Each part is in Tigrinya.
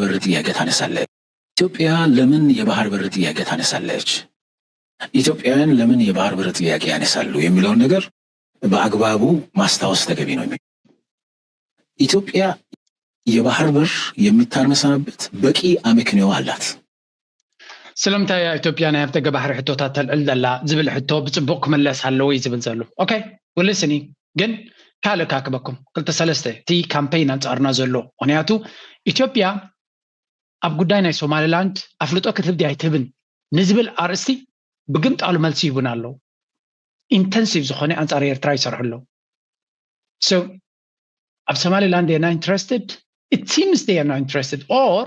በር ጥያቄ ታነሳለች። ኢትዮጵያ ለምን የባህር በር ጥያቄ ታነሳለች? ኢትዮጵያውያን ለምን የባህር በር ጥያቄ ያነሳሉ የሚለውን ነገር በአግባቡ ማስታወስ ተገቢ ነው። ኢትዮጵያ የባህር በር የምታነሳበት በቂ አመክንዮ አላት። ስለምንታይ ኢትዮጵያ ናይ ኣፍደገ ባሕሪ ሕቶታት ተልዕል ዘላ ዝብል ሕቶ ብፅቡቅ ክምለስ ኣለዎ እዩ ዝብል ዘሎ። ኦኬ፣ ውልስኒ ግን ካልእ ካክበኩም ክልተ ሰለስተ እቲ ካምፔይን ኣንፃርና ዘሎ። ምክንያቱ ኢትዮጵያ ኣብ ጉዳይ ናይ ሶማሊላንድ ኣፍልጦ ክትህብ ድያ ኣይትህብን ንዝብል ኣርእስቲ ብግምጣሉ መልሲ ይቡን ኣለዉ። ኢንተንሲቭ ዝኾነ ኣንፃር ኤርትራ ይሰርሑ ኣለዉ። So ኣብ ሶማሊላንድ they are not interested, it seems they are not interested, or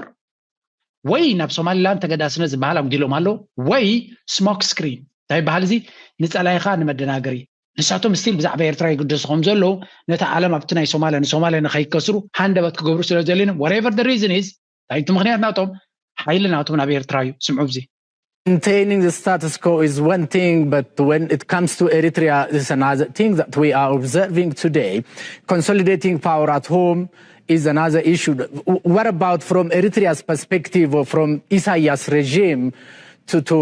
ወይ ናብ ሶማሊላንድ ተገዳስነት ዝበሃል ኣጉዲሎም ኣለዉ፣ ወይ ስሞክ ስክሪን እንታይ ይበሃል እዚ ንፀላኢኻ ንመደናገሪ። ንሳቶም ስቲል ብዛዕባ ኤርትራ ይግደሱ ከም ዘለዉ፣ ነቲ ዓለም ኣብቲ ናይ ሶማሊያ ንሶማሊያ ንኸይከስሩ ሃንደበት ክገብሩ ስለ ዘድልዮም፣ whatever the reason is፣ እንታይ እቲ ምክንያት ናቶም ሓይሊ ናቶም ናብ ኤርትራ እዩ። ስምዑ እዚ Maintaining the status quo is one thing, but when it comes to Eritrea, it's another thing that we are observing today. Consolidating power at home is another issue. What about from Eritrea's perspective or from Isaias' regime to, to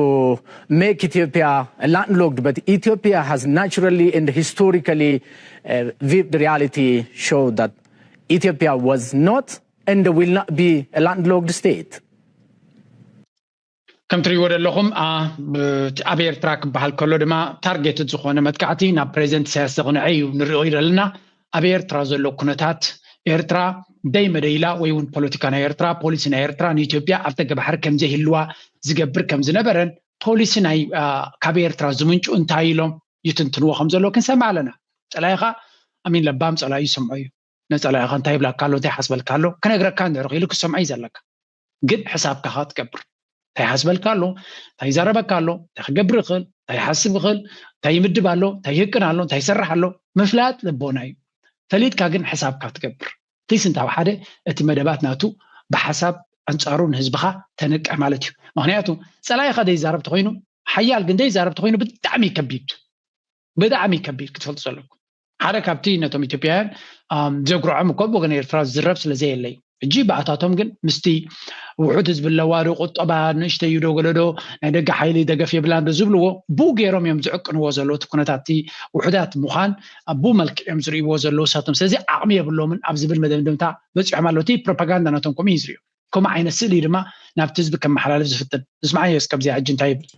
make Ethiopia landlocked? But Ethiopia has naturally and historically uh, viewed reality show that Ethiopia was not and will not be a landlocked state. ከም ትሪእዎ ዘለኹም ኣብ ኤርትራ ክበሃል ከሎ ድማ ታርጌትድ ዝኾነ መጥቃዕቲ ናብ ፕሬዚደንት ኢሳያስ ዘቕንዐ እዩ ንሪኦ ዘለና። ኣብ ኤርትራ ዘሎ ኩነታት ኤርትራ ደይ መደይላ ወይ እውን ፖለቲካ ናይ ኤርትራ ፖሊሲ ናይ ኤርትራ ንኢትዮጵያ ኣብ ተገባሕሪ ከምዘይህልዋ ዝገብር ከም ዝነበረን ፖሊሲ ናይ ካብ ኤርትራ ዝምንጩ እንታይ ኢሎም ይትንትንዎ ከም ዘሎ ክንሰምዕ ኣለና። ፀላኢኻ ኣሚን ለባም ፀላኢ ይሰምዖ እዩ። ነፀላኢኻ እንታይ ይብላካ ኣሎ እንታይ ሓስበልካ ኣሎ ክነግረካ እንድሕር ክኢሉ ክሰምዖ እዩ ዘለካ። ግን ሕሳብካ ካ ትገብር እንታይ ሓስበልካ ኣሎ እንታይ ይዛረበካ ኣሎ እንታይ ክገብር ይኽእል እንታይ ይሓስብ ይኽእል እንታይ ይምድብ ኣሎ እንታይ ይህቅን ኣሎ እንታይ ይሰርሕ ኣሎ ምፍላጥ ልቦና እዩ። ፈሊጥካ ግን ሕሳብካ ትገብር። ፕሊስ እንታብ ሓደ እቲ መደባት ናቱ ብሓሳብ ኣንፃሩ ንህዝብኻ ተንቅሕ ማለት እዩ። ምክንያቱ ፀላኢኻ ዘይዛረብ ተኮይኑ ሓያል ግን ዘይዛረብ ተኮይኑ ብጣዕሚ ከቢድ ብጣዕሚ ከቢድ ክትፈልጡ ዘለኩም ሓደ ካብቲ ነቶም ኢትዮጵያውያን ዘጉርዖም እኮ ብወገን ኤርትራ ዝዝረብ ስለዘየለይ ሕጂ ብኣታቶም ግን ምስቲ ውሑድ ህዝቢ ኣለዋ ዶ ቁጠባ ንእሽተይ ዶ ገለዶ ናይ ደገ ሓይሊ ደገፍ የብላን ዶ ዝብልዎ ብኡ ገይሮም እዮም ዝዕቅንዎ ዘለዉ እቲ ኩነታት እቲ ውሑዳት ምዃን ብኡ መልክዕ እዮም ዝርእይዎ ዘለዉ ሳቶም ስለዚ ዓቕሚ የብሎምን ኣብ ዝብል መደምደምታ በፂሖም ኣለዉ እቲ ፕሮፓጋንዳ ናቶም ከምኡ እዩ ዝርእዩ ከምኡ ዓይነት ስእሊ ድማ ናብቲ ህዝቢ ከመሓላልፍ ዝፍትን ንስምዓዮ እስከ ብዚኣ ሕጂ እንታይ ይብል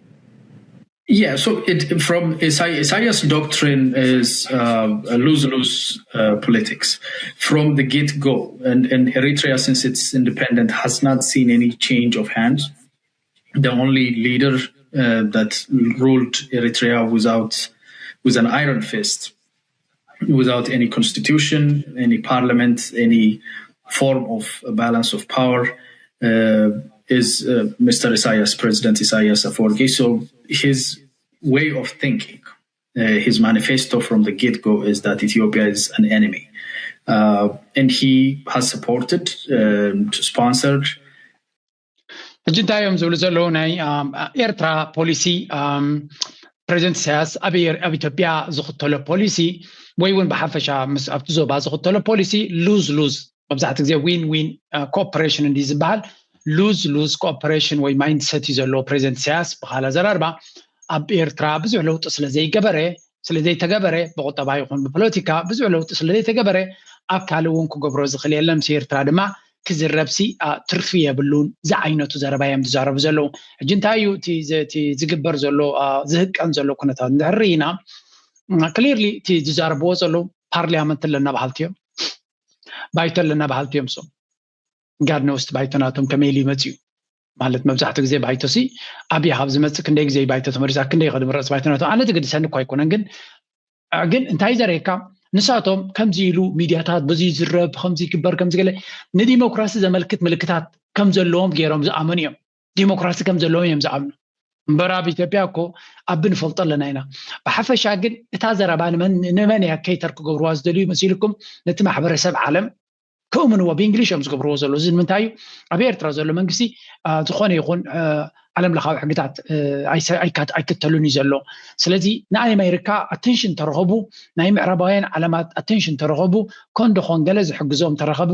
Yeah, so it, from Isai- Isaiah's doctrine is uh, a lose-lose uh, politics from the get-go, and, and Eritrea, since it's independent, has not seen any change of hands. The only leader uh, that ruled Eritrea without with an iron fist, without any constitution, any parliament, any form of a balance of power, uh, is uh, Mister Isaias, President Isaias Afwerki. So his way of thinking, uh, his manifesto from the get-go is that Ethiopia is an enemy. Uh, and he has supported, um, sponsored, ሕጂ እንታይ እዮም ዝብሉ ዘለዉ ናይ ኤርትራ ፖሊሲ ፕሬዚደንት ኢሳያስ ኣብ ኢትዮጵያ ዝኽተሎ ፖሊሲ ወይ እውን ብሓፈሻ ምስ ኣብቲ ዞባ ዝኽተሎ ፖሊሲ ሉዝ ሉዝ መብዛሕቲ ግዜ ዊን ዊን ኮኦፐሬሽን እንዲ ዝበሃል ሉዝ ሉዝ ኮኦፐሬሽን ወይ ማይንድሰት እዩ ዘለዎ ፕሬዚደንት ኢሳያስ ብካል ኣዘራርባ ኣብ ኤርትራ ብዙሕ ለውጢ ስለ ዘይገበረ ስለ ዘይተገበረ ብቁጠባ ይኹን ብፖለቲካ ብዙሕ ለውጢ ስለ ዘይተገበረ ኣካል እውን ክገብሮ ዝኽእል የለን ምስ ኤርትራ ድማ ክዝረብሲ ትርፊ የብሉን ዝዓይነቱ ዘረባ እዮም ዝዛረቡ ዘለዉ ሕጂ እንታይ እዩ እቲ ዝግበር ዘሎ ዝህቀን ዘሎ ኩነታት እንድሕር ኢና ክሊርሊ እቲ ዝዛረብዎ ዘለዉ ፓርሊያመንት ኣለና በሃልቲ እዮም ባይቶ ኣለና በሃልቲ እዮም ሶም ጋድ ነውስት ባይቶ ናቶም ከመይ ኢሉ ይመፅኡ ማለት መብዛሕትኡ ግዜ ባይቶ ሲ ኣብያ ካብ ዝመፅእ ክንደይ ግዜ ባይቶ ተመሪፃ ክንደይ ከድምረፅ ባይቶ ናቶም ኣነ ዝግድሰኒ እኳ ኣይኮነን ግን ግን እንታይ ዘርእየካ ንሳቶም ከምዚ ኢሉ ሚድያታት በዚ ዝረብ ከምዚ ይግበር ከምዚ ገለ ንዲሞክራሲ ዘመልክት ምልክታት ከም ዘለዎም ገይሮም ዝኣመኑ እዮም ዲሞክራሲ ከም ዘለዎም እዮም ዝኣምኑ እምበር ኣብ ኢትዮጵያ እኮ ኣብ ንፈልጦ ኣለና ኢና ብሓፈሻ ግን እታ ዘረባ ንመን እያ ኬተር ክገብርዋ ዝደልዩ መሲልኩም ነቲ ማሕበረሰብ ዓለም ክእምንዎ ብእንግሊሽ እዮም ዝገብርዎ ዘሎ እዚ ንምንታይ እዩ ኣብ ኤርትራ ዘሎ መንግስቲ ዝኾነ ይኹን ዓለም ለኻዊ ሕግታት ኣይከተሉን እዩ ዘሎ ስለዚ ንኣይ ኣሜሪካ ኣቴንሽን ተረኸቡ ናይ ምዕራባውያን ዓለማት ኣቴንሽን ተረኸቡ ኮንዶ ኮንገለ ዝሕግዞም ተረኸቡ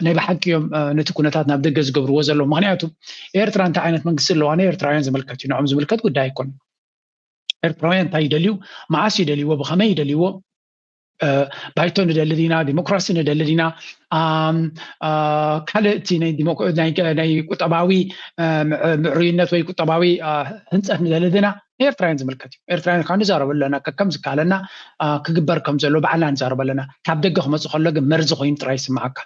ናይ ብሓቂ እዮም ነቲ ኩነታት ናብ ደገ ዝገብርዎ ዘለዉ። ምክንያቱ ኤርትራ እንታይ ዓይነት መንግስቲ ኣለዋ ንኤርትራውያን ዝምልከት እዩ፣ ንዖም ዝምልከት ጉዳይ ኣይኮን። ኤርትራውያን እንታይ ይደልዩ፣ መዓስ ይደልይዎ፣ ብኸመይ ይደልይዎ፣ ባይቶ ንደሊ ዲና፣ ዲሞክራሲ ንደሊ ዲና፣ ካልእ እቲ ናይ ቁጠባዊ ምዕሩይነት ወይ ቁጠባዊ ህንፀት ንደሊ ዲና፣ ንኤርትራውያን ዝምልከት እዩ። ኤርትራውያን ከዓ ንዛረበሉ ኣለና፣ ከከም ዝከኣለና ክግበር ከም ዘሎ ባዕልና ንዛረበ ኣለና። ካብ ደገ ክመፅእ ከሎ ግን መርዚ ኮይኑ ጥራይ ይስምዓካ።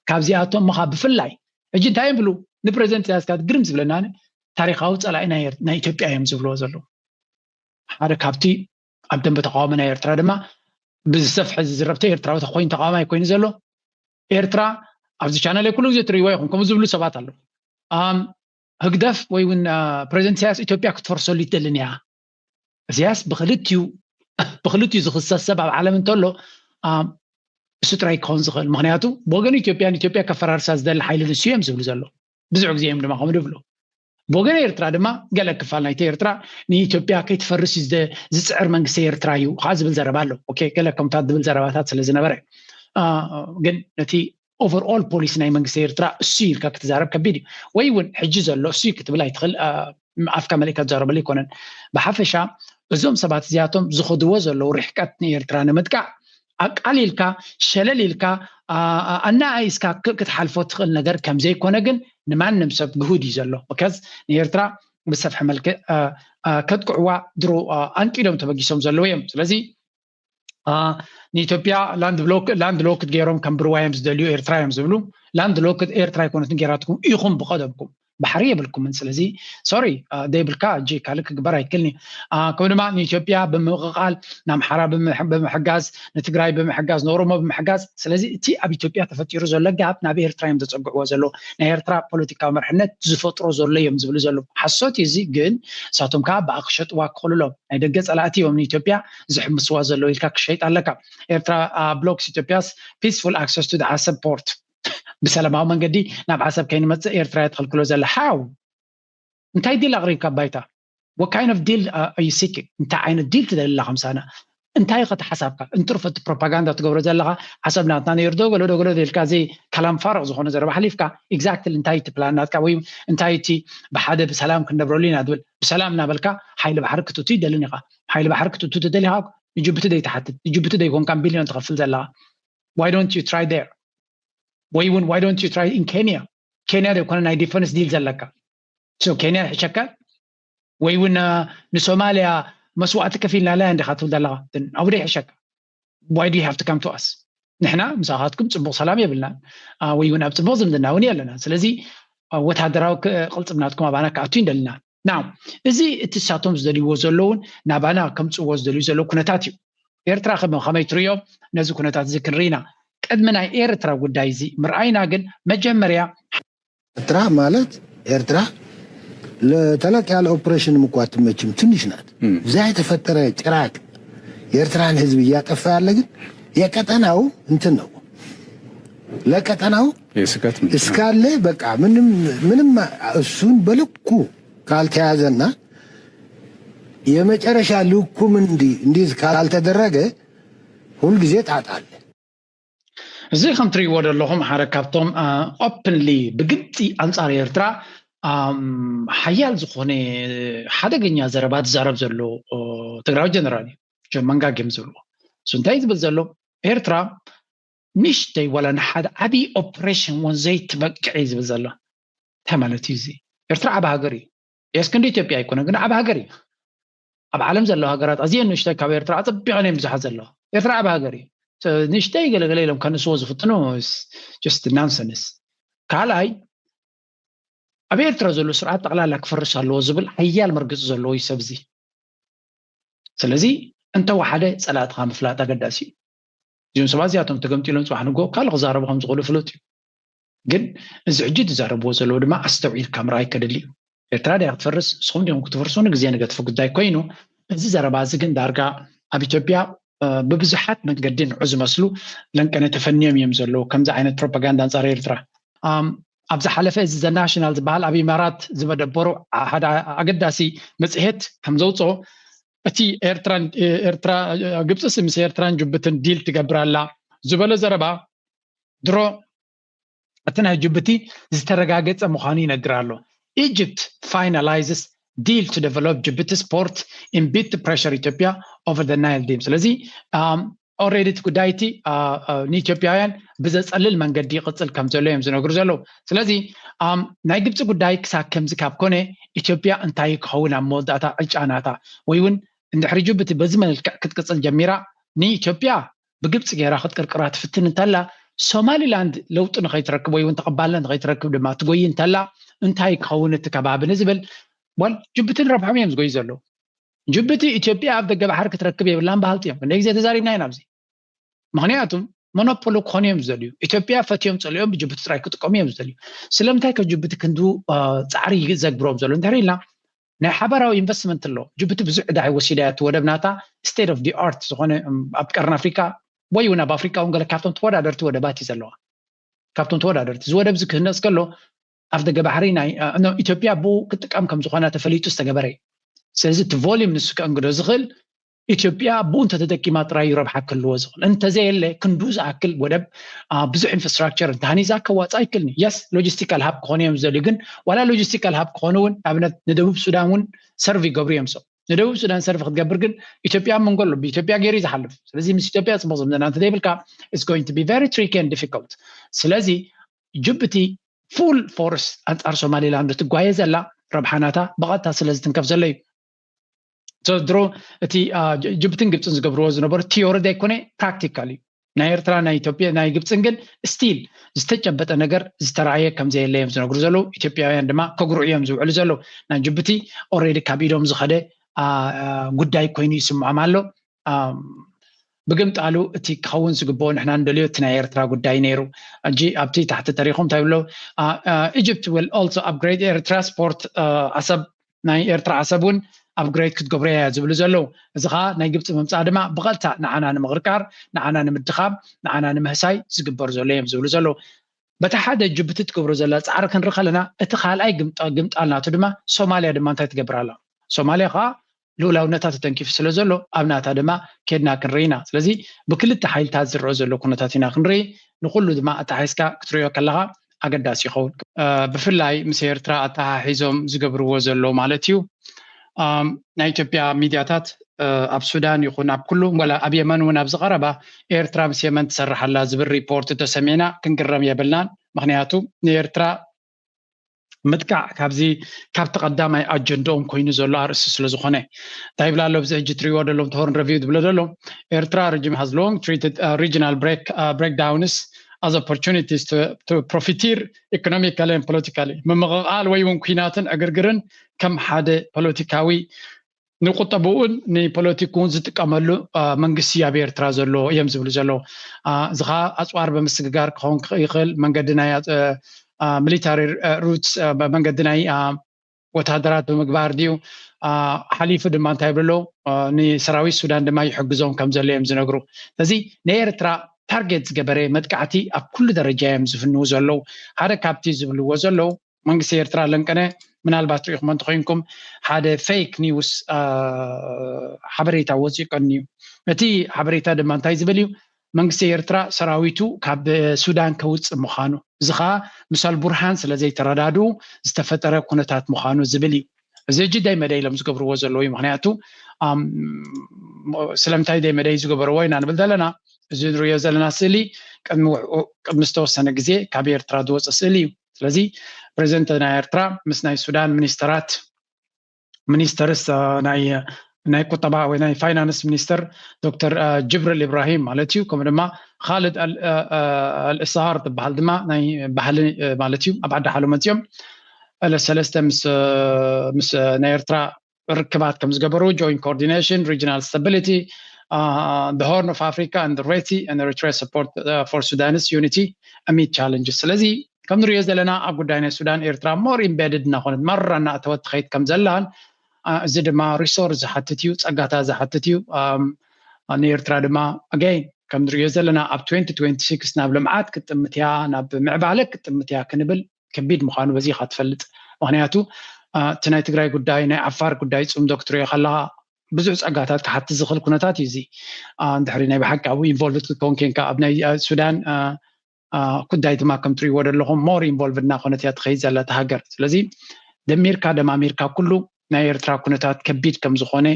ካብዚኣቶም ምኻ ብፍላይ ሕጂ እንታይ ይብሉ ንፕሬዚደንት ኢሳያስ፣ ግርም ዝብለና ታሪካዊ ፀላኢ ናይ ኢትዮጵያ እዮም ዝብልዎ ዘለዉ። ሓደ ካብቲ ኣብ ደንበ ተቃዋሚ ናይ ኤርትራ ድማ ብዝሰፍሐ ዝዝረብተ ኤርትራዊ ኮይኑ ተቃዋማይ ኮይኑ ዘሎ ኤርትራ ኣብዚ ቻነል ኩሉ ግዜ ትርእይዎ ኢኹም። ከምኡ ዝብሉ ሰባት ኣለዉ። ህግደፍ ወይ እውን ፕሬዚደንት ኢሳያስ ኢትዮጵያ ክትፈርሰሉ ይደልን እያ። ኢሳያስ ብክልቲኡ ብክልቲኡ ዝኽሰስ ሰብ ኣብ ዓለም እንተሎ እሱ ጥራይ ክኸውን ዝኽእል። ምክንያቱ ብወገን ኢትዮጵያ ንኢትዮጵያ ከፈራርሳ ዝደሊ ሓይሊ ንሱ እዮም ዝብሉ ዘለዉ። ብዙሕ ግዜ እዮም ድማ ከምኡ ዝብሉ። ብወገን ኤርትራ ድማ ገለ ክፋል ናይቲ ኤርትራ ንኢትዮጵያ ከይትፈርስ ዝፅዕር መንግስቲ ኤርትራ እዩ ከዓ ዝብል ዘረባ ኣሎ። ገለ ከምታት ዝብል ዘረባታት ስለ ዝነበረ ግን ነቲ ኦቨርኦል ፖሊሲ ናይ መንግስቲ ኤርትራ እሱ ኢልካ ክትዛረብ ከቢድ እዩ። ወይ እውን ሕጂ ዘሎ እሱ ክትብል ኣይትኽእል፣ ኣፍካ መሊእካ ትዛረበሉ ኣይኮነን። ብሓፈሻ እዞም ሰባት እዚኣቶም ዝኸድዎ ዘለዉ ርሕቀት ንኤርትራ ንምጥቃዕ ኣቃሊልካ ሸለል ኢልካ ኣናኣይስካ ክትሓልፎ ትኽእል ነገር ከምዘይኮነ ግን ንማንም ሰብ ግሁድ እዩ ዘሎ። ከዝ ንኤርትራ ብሰፍሐ መልክዕ ከጥቅዕዋ ድሮ ኣንቂዶም ተበጊሶም ዘለዉ እዮም። ስለዚ ንኢትዮጵያ ላንድ ሎክድ ገይሮም ከም ብርዋ እዮም ዝደልዩ፣ ኤርትራ እዮም ዝብሉ። ላንድ ሎክድ ኤርትራ ኣይኮነትን ገይራትኩም ኢኹም ብቀደምኩም። ባሕሪ የብልኩምን። ስለዚ ሶሪ ደይብልካ እጂ ካልእ ክግበር ኣይክልኒ። ከምኡ ድማ ንኢትዮጵያ ብምቕቓል፣ ንኣምሓራ ብምሕጋዝ፣ ንትግራይ ብምሕጋዝ፣ ንኦሮሞ ብምሕጋዝ። ስለዚ እቲ ኣብ ኢትዮጵያ ተፈጢሩ ዘሎ ጋብ ናብ ኤርትራ እዮም ዘፀግዕዎ ዘለዉ። ናይ ኤርትራ ፖለቲካዊ መርሕነት ዝፈጥሮ ዘሎ እዮም ዝብሉ ዘለዉ ሓሶት እዩ። እዚ ግን ንሳቶም ከዓ ብኣ ክሸጥዋ ክኽእሉ ኣለዎም። ናይ ደገ ፀላእቲ እዮም ንኢትዮጵያ ዝሕምስዋ ዘለዉ ኢልካ ክሸይጥ ኣለካ። ኤርትራ ብሎክስ ኢትዮጵያስ ፒስፉል ኣክሰስ ቱ ዓሰብ ፖርት ብሰላማዊ መንገዲ ናብ ዓሰብ ከይንመፅእ ኤርትራ እያ ትኽልክሎ ዘላ። ሓው እንታይ ዲል ኣቕሪብካ ባይታ? What kind of deal are you seeking? እንታይ ዓይነት ዲል ትደሊ ኣለኻ ምሳና? እንታይ ኢኻ ተሓሳብካ? እንትርፎ እቲ ፕሮፓጋንዳ ትገብሮ ዘለኻ ዓሰብ ናትና ነይሩ ዶ ገሎ ዶ ገሎ ዶ ኢልካ ዘይ ከላም ፋርቕ ዝኾነ ዘረባ ሓሊፍካ ኤግዛክትሊ እንታይ እቲ ፕላን ናትካ ወይ እንታይ እቲ ብሓደ ብሰላም ክንነብረሉ ኢና ትብል? ብሰላም እናበልካ ሓይሊ ባሕሪ ክትእቱ ይደልን ኢኻ። ሓይሊ ባሕሪ ክትእቱ ትደሊ ኢኻ ንጅቡቲ ደይትሓትት፣ ንጅቡቲ ደይኮንካ ቢልዮን ትኸፍል ዘለኻ። Why don't you try there? ወይ እውን why don't you try in Kenya? ኬንያ ዘይኮነ ናይ ዲፈንስ ዲል ዘለካ ሶ ኬንያ ይሕሸካ ወይ እውን ንሶማልያ መስዋእቲ ከፊልና ላ እንዲካ ትብል ዘለካ ኣብደ ይሕሸካ why do you have to come to us ንሕና ምሳኻትኩም ፅቡቅ ሰላም የብልናን ወይ እውን ኣብ ፅቡቅ ዝምድና እውን የለና ስለዚ ወታደራዊ ቅልፅምናትኩም ኣባና ክኣቱ ይንደልና ና እዚ እቲ ሳቶም ዝደልይዎ ዘለውን ናባና ከምፅዎ ዝደልዩ ዘለዉ ኩነታት እዩ ኤርትራ ከመይ ትርእዮ ነዚ ኩነታት እዚ ክንርኢና ቅድሚ ናይ ኤርትራ ጉዳይ እዚ ምርኣይና ግን መጀመርያ ኤርትራ ማለት ኤርትራ ለተለቅ ያለ ኦፕሬሽን ምኳ ትመችም ትንሽ ናት። እዛ የተፈጠረ ጭራቅ የኤርትራን ህዝብ እያጠፋ ያለ ግን የቀጠናው እንትን ነው። ለቀጠናው የስጋት ምንጭ ነው። እስካለ በቃ ምንም ምንም እሱን በልኩ ካልተያዘና የመጨረሻ ልኩም እንዲ እንዲህ ካልተደረገ ሁልጊዜ ጣጣ አለ። እዚ ከም ትርእይዎ ዘለኹም ሓደ ካብቶም ኦፕንሊ ብግልፂ ኣንፃር ኤርትራ ሓያል ዝኾነ ሓደገኛ ዘረባ ዝዛረብ ዘሎ ትግራዊ ጀነራል እዩ። ጆን መንጋግ እዮም ዝብልዎ። እሱ እንታይ ዝብል ዘሎ ኤርትራ ንእሽተይ ዋላ ንሓደ ዓብዪ ኦፕሬሽን እውን ዘይትበቅዕ እዩ ዝብል ዘሎ። እንታይ ማለት እዩ እዚ? ኤርትራ ዓቢ ሃገር እዩ። የስ ክንዲ ኢትዮጵያ ኣይኮነ ግን ዓቢ ሃገር እዩ። ኣብ ዓለም ዘለዋ ሃገራት ኣዝየን ንእሽተይ ካብ ኤርትራ ኣጸቢቐን እየን ብዙሓት ዘለዋ። ኤርትራ ዓቢ ሃገር እዩ። ንእሽተይ ገለገለ ኢሎም ከንስዎ ዝፍትኑ just nonsense። ካልኣይ ኣብ ኤርትራ ዘሎ ስርዓት ጠቕላላ ክፈርስ ኣለዎ ዝብል ሓያል መርገፂ ዘለዎ እዩ ሰብ እዚ። ስለዚ እንተወሓደ ፀላእትኻ ምፍላጥ ኣገዳሲ እዩ። እዚኦም ሰባት እዚኣቶም ተገምጢሎም ፅባሕ ንጎ ካልእ ክዛረቡ ከም ዝኽእሉ ፍሉጥ እዩ። ግን እዚ ሕጂ ዝዛረብዎ ዘለዉ ድማ ኣስተውዒልካ ምርኣይ ከድሊ እዩ። ኤርትራ ድያ ክትፈርስ ንስኹም ዲኹም ክትፈርሱ ንግዜ ንገድፎ ጉዳይ ኮይኑ እዚ ዘረባ እዚ ግን ዳርጋ ኣብ ኢትዮጵያ ብብዙሓት መንገዲ ንዑ ዝመስሉ ለንቀነ ተፈንዮም እዮም ዘለዉ ከምዚ ዓይነት ፕሮፓጋንዳ ኣንፃር ኤርትራ። ኣብ ዝሓለፈ እዚ ዘናሽናል ዝበሃል ኣብ ኢማራት ዝመደበሩ ሓደ ኣገዳሲ መፅሄት ከም ዘውፅኦ እቲ ኤርትራን ኤርትራ ግብፅስ ምስ ኤርትራን ጅቡትን ዲል ትገብር ኣላ ዝበሎ ዘረባ ድሮ እቲ ናይ ጅቡቲ ዝተረጋገጸ ምዃኑ ይነግር ኣሎ። Egypt finalizes deal to develop Djibuti port in bid to pressure Ethiopia over the Nile dam። ስለዚ already እቲ ጉዳይ እቲ ንኢትዮጵያውያን ብዘጸልል መንገዲ ይቕጽል ከም ዘሎ እዮም ዝነግሩ ዘለዉ። ስለዚ ናይ ግብፂ ጉዳይ ክሳብ ከምዚ ካብ ኮነ ኢትዮጵያ እንታይ ክኸውን ኣብ መወዳእታ ዕጫናታ ወይ እውን እንድሕሪ ጅቡቲ በዚ መልክዕ ክትቅጽል ጀሚራ ንኢትዮጵያ ብግብፂ ገይራ ክትቅርቅራ ትፍትን እንተላ ሶማሊላንድ ለውጢ ንኸይትረክብ ወይ እውን ተቐባልነት ንኸይትረክብ ድማ ትጎይ እንተላ እንታይ ክኸውን እቲ ከባቢ ንዝብል ዋል ጅቡቲ ንረብሖም እዮም ዝጎዩ ዘለዉ። ጅቡቲ ኢትዮጵያ ኣብ ደገ ባሕሪ ክትረክብ የብላን በሃልቲ እዮም። ክንደይ ግዜ ተዛሪብና ኢና ኣብዚ። ምክንያቱ ሞኖፖሎ ክኾኑ እዮም ዝደልዩ። ኢትዮጵያ ፈትዮም ጸሊኦም ብጅቡቲ ጥራይ ክጥቀሙ እዮም ዝደልዩ። ስለምንታይ ከ ጅቡቲ ክንዱ ጻዕሪ ዘግብሮም ዘሎ እንተሪልና ናይ ሓበራዊ ኢንቨስትመንት ኣሎ። ጅቡቲ ብዙሕ ዕዳ ወሲዳ እያ። እቲ ወደብ ናታ state of the art ዝኾነ ኣብ ቀርኒ ኣፍሪካ ወይ እውን ኣብ ኣፍሪካ እውን ገለ ካብቶም ተወዳደርቲ ወደባት እዩ ዘለዋ። ካብቶም ተወዳደርቲ እዚ ወደብ እዚ ክህነፅ ከሎ ኣብ ደገ ባሕሪ ናይ ኢትዮጵያ ብኡ ክጥቀም ከም ዝኾነ ተፈሊጡ ዝተገበረ እዩ። ስለዚ እቲ volume ንሱ ከእንግዶ ዝኽእል ኢትዮጵያ ብኡ እንተተጠቂማ ጥራይ ይረብሓ ክህልዎ ዝኽእል። እንተዘየለ ክንዱ ዝኣክል ወደብ ብዙሕ infrastructure እንተሃኒዛ ከዋፃ ኣይክልኒ። Yes logistical hub ክኾኑ እዮም ዝደልዩ፣ ግን ዋላ logistical hub ክኾኑ እውን ንኣብነት ንደቡብ ሱዳን እውን serve ይገብሩ እዮም። So ንደቡብ ሱዳን serve ክትገብር ግን ኢትዮጵያ ኣብ መንጎ ኣሎ። ብኢትዮጵያ ገይሩ እዩ ዝሓልፍ። ስለዚ ምስ ኢትዮጵያ ፅቡቅ ዝምድና እንተዘይብልካ it's going to be very tricky and difficult። ስለዚ ጅቡቲ full force ኣንፃር ሶማሊላንድ ትጓየ ዘላ ረብሓ ናታ ብቐጥታ ስለ ዝትንከፍ ዘሎ እዩ። ድሮ እቲ ጅቡትን ግብፅን ዝገብርዎ ዝነበሩ theory ዘይኮነ practical እዩ። ናይ ኤርትራ ናይ ኢትዮጵያ ናይ ግብፅን ግን still ዝተጨበጠ ነገር ዝተረኣየ ከም ዘየለ እዮም ዝነግሩ ዘለዉ። ኢትዮጵያውያን ድማ ከጉርዑ እዮም ዝውዕሉ ዘለዉ። ናይ ጅቡቲ already ካብ ኢዶም ዝኸደ ጉዳይ ኮይኑ ይስምዖም ኣሎ። ብግምጣሉ እቲ ክኸውን ዝግብኦ ንሕና ንደልዮ እቲ ናይ ኤርትራ ጉዳይ ነይሩ። ሕጂ ኣብቲ ታሕቲ ተሪኹም እንታይ ብለው? Egypt will also upgrade ኤርትራ ስፖርት ዓሰብ ናይ ኤርትራ ዓሰብ እውን upgrade ክትገብሮ እያ ዝብሉ ዘለዉ። እዚ ከዓ ናይ ግብፂ ምምፃእ ድማ ብቐጥታ ንዓና ንምቕርቃር፣ ንዓና ንምድኻም፣ ንዓና ንምህሳይ ዝግበር ዘሎ እዮም ዝብሉ ዘለዉ። በቲ ሓደ ጅቡቲ ትገብሮ ዘላ ፃዕሪ ክንርኢ ከለና እቲ ካልኣይ ግምጣል ናቱ ድማ ሶማልያ ድማ እንታይ ትገብር ኣላ? ሶማልያ ከዓ ልኡላውነታ ተተንኪፉ ስለ ዘሎ ኣብ ናታ ድማ ኬድና ክንርኢ ኢና። ስለዚ ብክልተ ሓይልታት ዝረአ ዘሎ ኩነታት ኢና ክንርኢ። ንኩሉ ድማ ኣተሓሒዝካ ክትሪኦ ከለካ ኣገዳሲ ይኸውን። ብፍላይ ምስ ኤርትራ ኣተሓሒዞም ዝገብርዎ ዘሎ ማለት እዩ። ናይ ኢትዮጵያ ሚድያታት ኣብ ሱዳን ይኹን ኣብ ኩሉ ወላ ኣብ የመን እውን ኣብዚ ቀረባ ኤርትራ ምስ የመን ትሰርሕ ኣላ ዝብል ሪፖርት ተሰሚዕና ክንግረም የብልናን። ምክንያቱ ንኤርትራ ምጥቃዕ ካብዚ ካብቲ ቀዳማይ ኣጀንድኦም ኮይኑ ዘሎ ኣርእስቲ ስለ ዝኾነ እንታይ ይብላ ኣሎ ኣብዚ ሕጂ ትሪእዎ ደሎም ተሆርን ረቪው ዝብሎ ዘሎ ኤርትራ regime has long treated regional break breakdowns as opportunities to profiteer economically and politically። ምምቕቓል ወይ እውን ኩናትን ዕግርግርን ከም ሓደ ፖለቲካዊ ንቁጠብኡን ንፖለቲክውን ዝጥቀመሉ መንግስቲ ኣብ ኤርትራ ዘሎ እዮም ዝብሉ ዘለዉ። እዚ ከዓ ኣፅዋር ብምስግጋር ክኸውን ይኽእል፣ መንገዲ ናይ ሚሊታሪ ሩት መንገዲ ናይ ወታደራት ብምግባር ድዩ ሓሊፉ ድማ እንታይ ይብሉ ኣለዉ ንሰራዊት ሱዳን ድማ ይሕግዞም ከም ዘሎ እዮም ዝነግሩ። ስለዚ ናይ ኤርትራ ታርጌት ዝገበረ መጥቃዕቲ ኣብ ኩሉ ደረጃ እዮም ዝፍንዉ ዘለዉ። ሓደ ካብቲ ዝብልዎ ዘለዉ መንግስቲ ኤርትራ ለንቀነ ምናልባት ሪኢኹሞ እንተኮይንኩም ሓደ ፌክ ኒውስ ሓበሬታ ወፂኡ ቀንዩ። እቲ ሓበሬታ ድማ እንታይ ዝብል እዩ? መንግስቲ ኤርትራ ሰራዊቱ ካብ ሱዳን ከውፅእ ምዃኑ፣ እዚ ከዓ ምስ ኣልቡርሃን ስለ ዘይተረዳድኡ ዝተፈጠረ ኩነታት ምዃኑ ዝብል እዩ። እዚ ሕጂ ደይ መደይ ኢሎም ዝገብርዎ ዘለዉ እዩ። ምክንያቱ ስለምንታይ ደይ መደይ ዝገበርዎ ኢና ንብል ዘለና። እዚ ንሪኦ ዘለና ስእሊ ቅድሚ ዝተወሰነ ግዜ ካብ ኤርትራ ዝወፀ ስእሊ እዩ። ስለዚ ፕሬዚደንት ናይ ኤርትራ ምስ ናይ ሱዳን ሚኒስተራት ሚኒስተርስ ናይ ናይ ቁጠባ ወይ ናይ ፋይናንስ ሚኒስተር ዶክተር ጅብሪል ኢብራሂም ማለት እዩ። ከምኡ ድማ ካልድ ኣልእስሃር ዝበሃል ድማ ናይ ባህሊ ማለት እዩ ኣብ ዓዲ ሓሎ መፅኦም ለሰለስተ ምስ ናይ ኤርትራ ርክባት ከም ዝገበሩ joint coordination regional stability the Horn of Africa and Red Sea and Eritrea support for Sudanese unity amid challenges። ስለዚ ከም ንሪኦ ዘለና ኣብ ጉዳይ ናይ ሱዳን ኤርትራ more embedded እናኾነት ማራ እናእተወት ትኸይድ ከም ዘላን እዚ ድማ ሪሶርስ ዝሓትት እዩ፣ ፀጋታት ዝሓትት እዩ። ንኤርትራ ድማ again ከም ንሪኦ ዘለና ኣብ twenty twenty-six ናብ ልምዓት ክትጥምት እያ፣ ናብ ምዕባለ ክትጥምት እያ ክንብል ከቢድ ምዃኑ በዚ ኢኻ ትፈልጥ። ምክንያቱ እቲ ናይ ትግራይ ጉዳይ ናይ ዓፋር ጉዳይ ፅምዶ ክትሪኦ ከለካ ብዙሕ ፀጋታት ክሓትት ዝኽእል ኩነታት እዩ። እዚ እንድሕሪ ናይ ብሓቂ ኣብኡ ኢንቮልቭድ ክትከውን ኮንካ ኣብ ናይ ሱዳን ኩዳይ ድማ ከም ትሪእዎ ዘለኹም more involved እናኾነት እያ ትኸይድ ዘላ እታ ሃገር። ስለዚ ደሚርካ ደማሚርካ ኩሉ ናይ ኤርትራ ኩነታት ከቢድ ከም ዝኾነ፣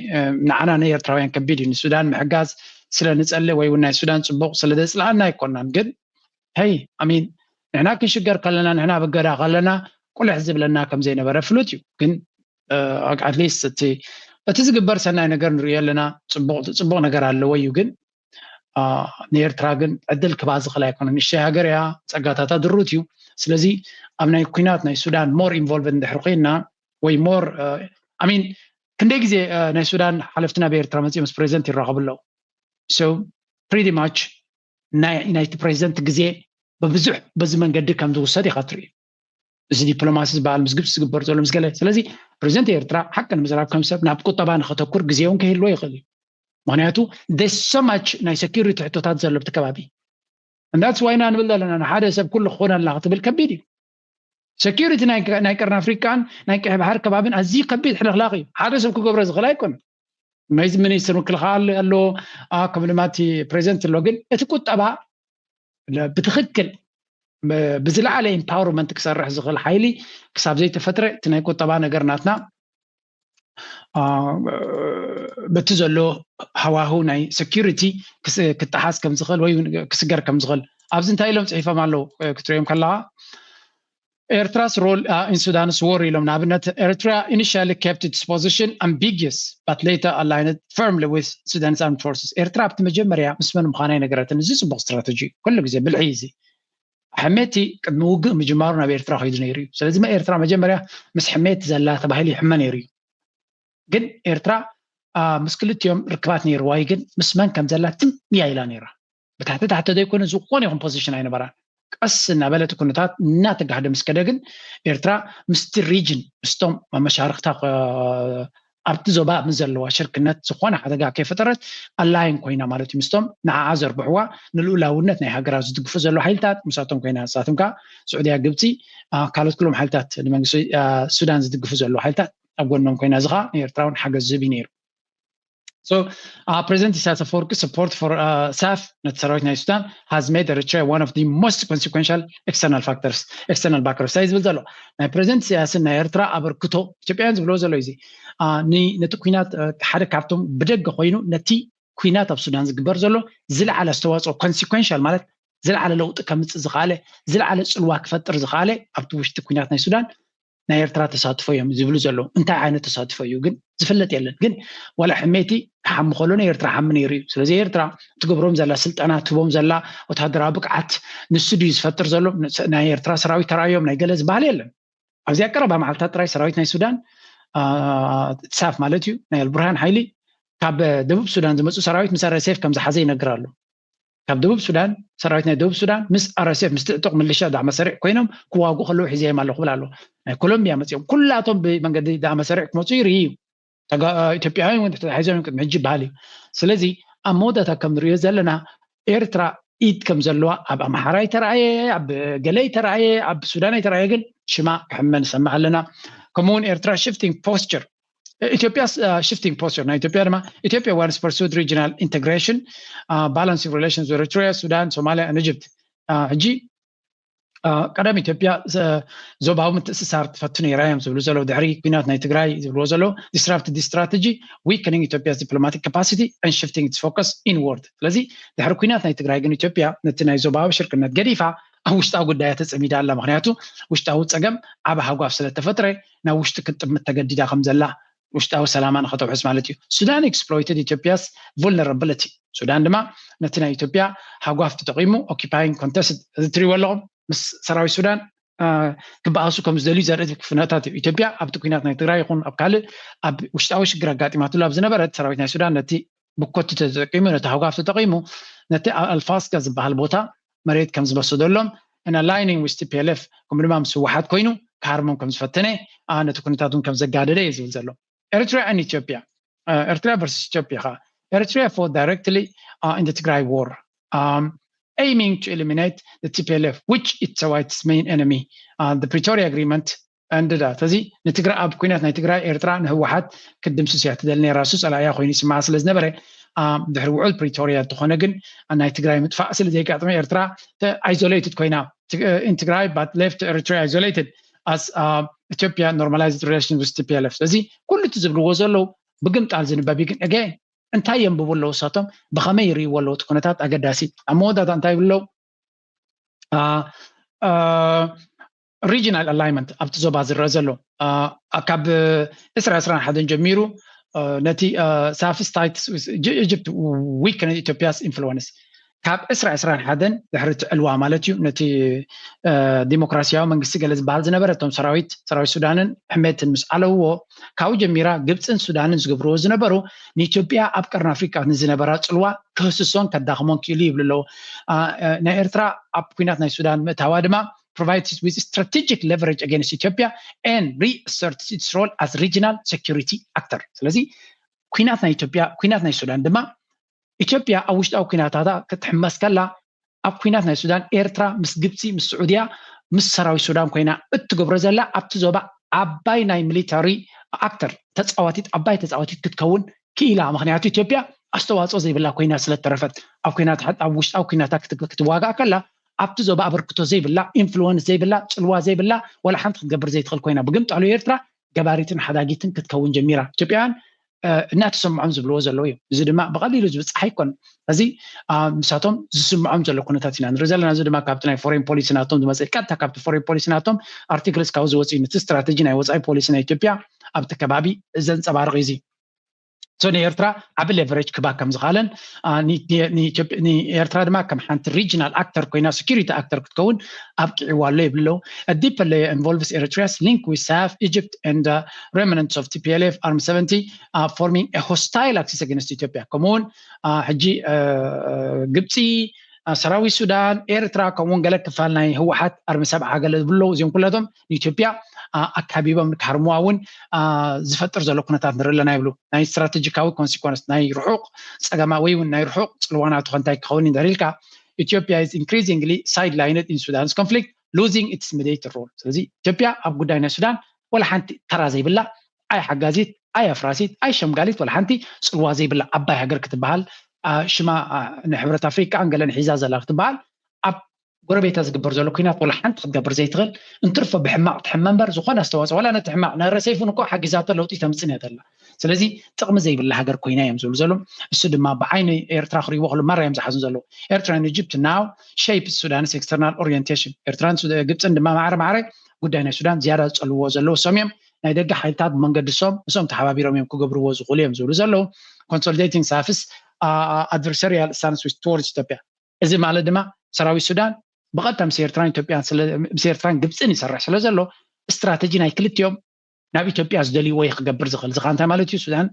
ንዓና ናይ ኤርትራውያን ከቢድ እዩ። ንሱዳን ምሕጋዝ ስለ ንጸልእ ወይ እውን ናይ ሱዳን ጽቡቕ ስለ ዘጽልኣና ኣይኮናን። ግን ሄይ ኣሚን ንሕና ክንሽገር ከለና፣ ንሕና ኣብ እገዳ ከለና ቁልሕ ዝብለና ከም ዘይነበረ ፍሉጥ እዩ። ግን ኣትሊስት እቲ እቲ ዝግበር ሰናይ ነገር ንሪኦ ኣለና፣ ጽቡቕ ነገር ኣለዎ እዩ። ግን ንኤርትራ ግን ዕድል ክባ ዝኽእል ኣይኮነን። ንእሽተይ ሃገር እያ፣ ጸጋታታ ድሩት እዩ። ስለዚ ኣብ ናይ ኩናት ናይ ሱዳን more involved እንድሕር ኮይና ወይ more ኣሚን ክንደይ ግዜ ናይ ሱዳን ሓለፍቲ ናብ ኤርትራ መጺኦም ምስ ፕሬዚደንት ይራኸቡ ኣለዉ። So pretty much ናይ ናይቲ ፕሬዚደንት ግዜ ብብዙሕ በዚ መንገዲ ከም ዝውሰድ ኢኻ ትርኢ። እዚ ዲፕሎማሲ ዝበሃል ምስ ግብፂ ዝግበር ዘሎ ምስ ገለ። ስለዚ ፕሬዚደንት ኤርትራ ሓቂ ንምዝራብ ከም ሰብ ናብ ቁጠባ ንኸተኩር ግዜ እውን ከይህልዎ ይኽእል እዩ። ምክንያቱ there's so much ናይ security ሕቶታት ዘሎ ኣብቲ ከባቢ። And that's why ኢና ንብል ዘለና ንሓደ ሰብ ኩሉ ክኾነልና ክትብል ከቢድ እዩ። Security ናይ ቀርኒ ኣፍሪቃን ናይ ቀይሕ ባሕሪ ከባቢን ኣዝዩ ከቢድ ሕልኽላኽ እዩ። ሓደ ሰብ ክገብሮ ዝኽእል ኣይኮነን። መይዚ ሚኒስትር ምክልኻል ኣሎ፣ ከምኡ ድማ እቲ ፕሬዚደንት ኣሎ። ግን እቲ ቁጠባ ብትኽክል ብዝለዓለ empowerment ክሰርሕ ዝኽእል ሓይሊ ክሳብ ዘይተፈጥረ እቲ ናይ ቁጠባ ነገር ናትና በቲ ዘሎ ሃዋህው ናይ security ክጠሓስ ከም ዝኽእል ወይ ክስገር ከም ዝኽእል ኣብዚ እንታይ ኢሎም ፅሒፎም ኣለዉ ክትሪኦም ከለኻ ኤርትራስ role in Sudan's war ኢሎም። ንኣብነት Eritrea initially kept its position ambiguous but later aligned firmly with Sudan's armed forces። ኤርትራ ኣብቲ መጀመርያ ምስ መን ምዃና ኣይነገረትን። እዚ ፅቡቕ ስትራተጂ እዩ። ኩሉ ግዜ ብልሒ እዩ እዚ። ሕሜቲ ቅድሚ ውግእ ምጅማሩ ናብ ኤርትራ ከይዱ ነይሩ እዩ። ስለዚ ኤርትራ መጀመርያ ምስ ሕሜቲ ዘላ ተባሂሉ ይሕመ ነይሩ እዩ። ግን ኤርትራ ምስ ክልቲኦም ርክባት ነይርዋ እዩ። ግን ምስ መን ከም ዘላ ትም እያ ኢላ ነይራ። ብታሕቲ ታሕቲ ዘይኮነ ዝኾነ ይኹን position ኣይነበራን። ቀስ እናበለ እቲ ኩነታት እናተጋህደ ምስ ከደ ግን ኤርትራ ምስቲ region ምስቶም መሻርክታ ኣብቲ ዞባ ምስ ዘለዋ ሽርክነት ዝኾነ ሓደጋ ከይፈጠረት ኣላይን ኮይና ማለት እዩ ምስቶም ንዓዓ ዘርብሕዋ ንልኡላውነት ናይ ሃገራት ዝድግፉ ዘለዉ ሓይልታት ምሳቶም ኮይና ንሳቶም ከዓ ስዑድያ፣ ግብፂ፣ ካልኦት ኩሎም ሓይልታት ንመንግስቲ ሱዳን ዝድግፉ ዘለዉ ሓይልታት ኣብ ጎኖም ኮይና እዚ ከዓ ንኤርትራ እውን ሓገዝ ዝህብ እዩ ነይሩ። So uh, President Isaias Afwerki support for uh, SAF ነቲ ሰራዊት ናይ ሱዳን has made Eritrea one of the most consequential external factors, external backers። እንታይ ዝብል ዘሎ ናይ ፕሬዚደንት ኢሳያስን ናይ ኤርትራ ኣበርክቶ ኢትዮጵያውያን ዝብልዎ ዘሎ እዚ ነቲ ኩናት ሓደ ካብቶም ብደገ ኮይኑ ነቲ ኩናት ኣብ ሱዳን ዝግበር ዘሎ ዝለዓለ ኣስተዋፅኦ consequential ማለት ዝለዓለ ለውጢ ከምፅእ ዝኸኣለ ዝለዓለ ፅልዋ ክፈጥር ዝኸኣለ ኣብቲ ውሽጢ ኩናት ናይ ሱዳን ናይ ኤርትራ ተሳትፎ እዮም ዝብሉ ዘለዉ። እንታይ ዓይነት ተሳትፎ እዩ ግን ዝፍለጥ የለን። ግን ዋላ ሕሜቲ ክሓሚ ከሎ ናይ ኤርትራ ሓሚ ነይሩ እዩ። ስለዚ ኤርትራ ትገብሮም ዘላ ስልጠና ትህቦም ዘላ ወታደራዊ ብቅዓት ንሱ ድዩ ዝፈጥር ዘሎ? ናይ ኤርትራ ሰራዊት ተራእዮም ናይ ገለ ዝበሃል የለን። ኣብዚኣ ቀረባ መዓልታት ጥራይ ሰራዊት ናይ ሱዳን ሳፍ ማለት እዩ ናይ ኣልቡርሃን ሓይሊ ካብ ደቡብ ሱዳን ዝመፁ ሰራዊት ምስ ኣረሴፍ ከም ዝሓዘ ይነግር ኣሎ። ካብ ደቡብ ሱዳን ሰራዊት ናይ ደቡብ ሱዳን ምስ ኣረሴፍ ምስ ትዕጥቕ ምልሻ ዳዕመ ሰሪዕ ኮይኖም ክዋግኡ ከለዉ ሒዘዮም ኣለኹ ክብል ኣሎ። ናይ ኮሎምቢያ መፂኦም ኩላቶም ብመንገዲ ዳዕመ ሰሪዕ ክመፁ ይርኢ እዩ። ኢትዮጵያውያን እውን ተታሒዞም ቅድሚ ሕጂ ይበሃል እዩ። ስለዚ ኣብ መወዳእታ ከም ንሪኦ ዘለና ኤርትራ ኢድ ከም ዘለዋ ኣብ ኣምሓራ ይተረኣየ፣ ኣብ ገለ ይተረኣየ፣ ኣብ ሱዳን ይተረኣየ ግን ሽማ ክሕመ ንሰምዕ ኣለና። ከምኡ እውን ኤርትራ shifting posture ኢትዮጵያ shifting posture ናይ ኢትዮጵያ ድማ ኢትዮጵያ once pursued regional integration balancing relations with Eritrea, Sudan, Somalia and Egypt። ሕጂ ቀደም ኢትዮጵያ ዞባዊ ምትእስሳር ትፈቱ ነይራ እዮም ዝብሉ ዘለዉ። ድሕሪ ኩናት ናይ ትግራይ ዝብልዎ ዘለዉ disrupted strategy weakening Ethiopia's diplomatic capacity and shifting its focus inward። ስለዚ ድሕሪ ኩናት ናይ ትግራይ ግን ኢትዮጵያ ነቲ ናይ ዞባዊ ሽርክነት ገዲፋ ኣብ ውሽጣዊ ጉዳያ ተፀሚዳ ኣላ። ምክንያቱ ውሽጣዊ ፀገም ዓቢ ሃጓፍ ስለተፈጥረ ናብ ውሽጢ ክትጥምት ተገዲዳ ከም ዘላ ውሽጣዊ ሰላማ ንኸተውሕስ ማለት እዩ። Sudan exploited Ethiopia's vulnerability። ሱዳን ድማ ነቲ ናይ ኢትዮጵያ ሃጓፍ ተጠቒሙ occupying contest እዚ ትሪእዎ ኣለኹም ምስ ሰራዊት ሱዳን ክበኣሱ ከም ዝደልዩ ዘርኢ ኩነታት እዩ። ኢትዮጵያ ኣብቲ ኩናት ናይ ትግራይ ይኹን ኣብ ካልእ ኣብ ውሽጣዊ ሽግር ኣጋጢማትሉ ኣብ ዝነበረት ሰራዊት ናይ ሱዳን ነቲ ብኮቲ ተጠቂሙ ነቲ ሃጓፍ ተጠቂሙ ነቲ ኣልፋስካ ዝበሃል ቦታ መሬት ከም ዝወሰደሎም and aligning with T P L F ከምኡ ድማ ምስ ህወሓት ኮይኑ ክሃርሞም ከም ዝፈተነ ነቲ ኩነታት እውን ከም ዘጋደደ እዩ ዝብል ዘሎ። Eritrea and Ethiopia Eritrea versus Ethiopia ኸ Eritrea fought directly in the Tigray war aiming to eliminate the T P L F which is Hawat's main enemy. The Pretoria Agreement and that እዚ ንትግራይ ኣብ ኩናት ናይ ትግራይ ኤርትራ ንህወሓት ክትድምስስ እያ ትደሊ ነራ እሱ ፀላእያ ኮይኑ ይስምዓ ስለ ዝነበረ ድሕሪ ውዕል ፕሪቶርያ እንተኾነ ግን ናይ ትግራይ ምጥፋእ ስለ ዘይጋጥመ ኤርትራ isolated ኮይና፣ ትግራይ but left Eritrea isolated as Ethiopia normalized relations with T P L F። ስለዚ ኩሉ እቲ ዝብልዎ ዘለዉ ብግምጣል ዝንበብ ግን again እንታይ የንብቡ ኣለዉ እሳቶም፣ ብኸመይ ይርእይዎ ኣለዉ እቲ ኩነታት ኣገዳሲ። ኣብ መወዳእታ እንታይ ይብሉ ኣለዉ? regional alignment ኣብቲ ዞባ ዝረአ ዘሎ ካብ ዕስራ ዕስራን ሓደን ጀሚሩ ነቲ safest ties Egypt weaken Ethiopia's influence ካብ ዕስራ ዕስራን ሓደን ድሕሪ እቲ ዕልዋ ማለት እዩ፣ ነቲ ዲሞክራሲያዊ መንግስቲ ገለ ዝበሃል ዝነበረ እቶም ሰራዊት ሰራዊት ሱዳንን ሕሜትን ምስ ኣለውዎ ካብኡ ጀሚራ ግብፅን ሱዳንን ዝገብርዎ ዝነበሩ ንኢትዮጵያ ኣብ ቀርኒ ኣፍሪቃ ንዝነበራ ፅልዋ ክህስሶን ከዳኽሞን ክኢሉ ይብሉ ኣለዉ። ናይ ኤርትራ ኣብ ኩናት ናይ ሱዳን ምእታዋ ድማ provides with strategic leverage against Ethiopia and reasserts its role as regional security actor። ስለዚ ኩናት ናይ ኢትዮጵያ ኩናት ናይ ሱዳን ድማ ኢትዮጵያ ኣብ ውሽጣዊ ኩናታታ ክትሕመስ ከላ ኣብ ኩናት ናይ ሱዳን ኤርትራ ምስ ግብፂ ምስ ስዑድያ ምስ ሰራዊት ሱዳን ኮይና እትገብሮ ዘላ ኣብቲ ዞባ ዓባይ ናይ ሚሊታሪ ኣክተር ተፃዋቲት ዓባይ ተፃዋቲት ክትከውን ክኢላ። ምክንያቱ ኢትዮጵያ ኣስተዋፅኦ ዘይብላ ኮይና ስለተረፈት ኣብ ኩናት ኣብ ውሽጣዊ ኩናታ ክትዋጋእ ከላ ኣብቲ ዞባ ኣበርክቶ ዘይብላ ኢንፍሉወንስ ዘይብላ ፅልዋ ዘይብላ ዋላ ሓንቲ ክትገብር ዘይትኽእል ኮይና ብግምጣሉ ኤርትራ ገባሪትን ሓዳጊትን ክትከውን ጀሚራ። ኢትዮጵያውያን እናተሰምዖም ዝብልዎ ዘለዉ እዮም። እዚ ድማ ብቐሊሉ ዝብፃሕ ኣይኮን። እዚ ምሳቶም ዝስምዖም ዘሎ ኩነታት ኢና ንርኢ ዘለና። እዚ ድማ ካብቲ ናይ ፎሬን ፖሊሲ ናቶም ዝመፅእ ቀጥታ ካብቲ ፎሬን ፖሊሲ ናቶም ኣርቲክልስ ካብ ዝወፅእ እዩ። ነቲ ስትራተጂ ናይ ወፃኢ ፖሊሲ ናይ ኢትዮጵያ ኣብቲ ከባቢ ዘንፀባርቕ እዩ። እዚ ንኤርትራ ዓቢ ሌቨሬጅ ክባ ከም ዝኽኣለን ንኤርትራ ድማ ከም ሓንቲ ሪጅናል ኣክተር ኮይና ሴኩሪቲ ኣክተር ክትከውን ኣብቂዕዋ ኣሎ ይብሉ ኣለዉ። Deeply involves Eritrea's link with Saf, Egypt and remnants of T P L F Arm seventy forming a hostile axis against ኢትዮጵያ። ከምኡውን ሕጂ ግብፂ ሰራዊት ሱዳን ኤርትራ ከምኡውን ገለ ክፋል ናይ ህወሓት ኣርሚ ሰብዓ ገለ ዝብሉ እዚኦም ኩለቶም ንኢትዮጵያ ኣካቢቦም ንክሃርምዋ እውን ዝፈጥር ዘሎ ኩነታት ንርኢ ኣለና ይብሉ። ናይ ስትራቴጂካዊ ኮንሲኮንስ ናይ ርሑቕ ፀገማ ወይ እውን ናይ ርሑቕ ፅልዋና ትኾ እንታይ ክኸውን እንድሕር ኢልካ Ethiopia is increasingly sidelined in Sudan's conflict, losing its mediator role። ስለዚ ኢትዮጵያ ኣብ ጉዳይ ናይ ሱዳን ወላ ሓንቲ ተራ ዘይብላ ኣይ ሓጋዚት ኣይ ኣፍራሲት ኣይ ሸምጋሊት ወላ ሓንቲ ፅልዋ ዘይብላ ዓባይ ሃገር ክትበሃል ሽማ ንሕብረት ኣፍሪቃ ገለን ሒዛ ዘላ ክትበሃል ኣብ ጎረቤታ ዝግበር ዘሎ ኩናት ወላ ሓንቲ ክትገብር ዘይትኽእል እንትርፎ ብሕማቕ ትሕመ እምበር ዝኾነ ኣስተዋፅኦ ዋላ ነቲ ሕማቕ ነረሰይፉን እኮ ሓጊዛቶ ለውጢ ተምፅን እያ ዘላ። ስለዚ ጥቕሚ ዘይብላ ሃገር ኮይና እዮም ዝብሉ ዘለዉ። እሱ ድማ ብዓይኒ ኤርትራ ክርእይዎ ከሎ ማራ እዮም ዝሓዝኑ ዘለዉ። Eritrea and Egypt now shape Sudan's external orientation። ኤርትራን ግብፅን ድማ ማዕረ ማዕረ ጉዳይ ናይ ሱዳን ዝያዳ ዝፀልዎ ዘለዉ እሶም እዮም። ናይ ደገ ሓይልታት ብመንገዲ እሶም እሶም ተሓባቢሮም እዮም ክገብርዎ ዝኽእሉ እዮም ዝብሉ ዘለዉ። Consolidating Saf's adversarial stance towards ኢትዮጵያ። እዚ ማለት ድማ ሰራዊት ሱዳን ብቐጥታ ምስ ኤርትራን ኢትዮጵያን ምስ ኤርትራን ግብፅን ይሰርሕ ስለ ዘሎ ስትራተጂ ናይ ክልቲኦም ናብ ኢትዮጵያ ዝደልይዎ እዩ ክገብር ዝኽእል። እዚ እንታይ ማለት እዩ? ሱዳን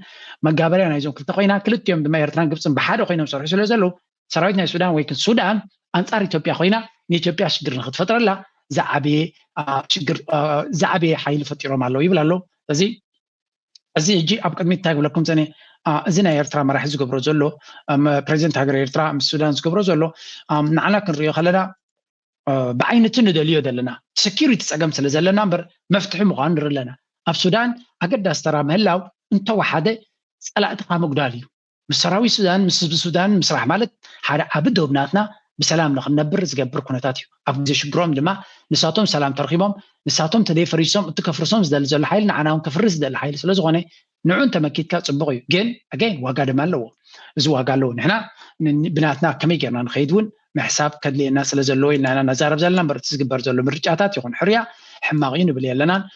መጋበርያ ናይዞም ክልተ ኮይና ክልቲኦም ድማ ኤርትራን ግብፅን ብሓደ ኮይኖም ሰርሑ ስለ ዘለዉ ሰራዊት ናይ ሱዳን ወይ ሱዳን ኣንፃር ኢትዮጵያ ኮይና ንኢትዮጵያ ሽግር ንክትፈጥረላ ዝዓበየ ሽግር ዝዓበየ ሓይሊ ፈጢሮም ኣለዉ ይብል ኣሎ። እዚ እዚ ሕጂ ኣብ ቅድሚት እንታይ ክብለኩም ፀኒ እዚ ናይ ኤርትራ መራሒ ዝገብሮ ዘሎ ፕሬዚደንት ሃገር ኤርትራ ምስ ሱዳን ዝገብሮ ዘሎ ንዓና ክንሪኦ ከለና ብዓይነቱ ንደልዮ ዘለና ሴኪሪቲ ፀገም ስለ ዘለና እምበር መፍትሒ ምዃኑ ንርኢ ኣለና። ኣብ ሱዳን ኣገዳሲ ተራ ምህላው እንተወሓደ ፀላእትኻ ምጉዳል እዩ። ምስ ሰራዊት ሱዳን ምስ ህዝቢ ሱዳን ምስራሕ ማለት ሓደ ዓቢ ዶብ ናትና ብሰላም ንክንነብር ዝገብር ኩነታት እዩ። ኣብ ግዜ ሽግሮም ድማ ንሳቶም ሰላም ተረኪቦም ንሳቶም ተደይ ፈሪሶም እቲ ከፍርሶም ዝደሊ ዘሎ ሓይሊ ንዓና እውን ከፍርስ ዝደሊ ሓይሊ ስለ ዝኾነ ንዑ እንተመኪትካ ፅቡቕ እዩ። ግን ኣገይን ዋጋ ድማ ኣለዎ። እዚ ዋጋ ኣለዎ። ንሕና ብናትና ከመይ ጌርና ንኸይድ እውን ምሕሳብ ከድልየና ስለ ዘለዎ ኢልና ኢና ነዛረብ ዘለና እምበር እቲ ዝግበር ዘሎ ምርጫታት ይኹን ሕርያ ሕማቕ እዩ ንብል የለናን።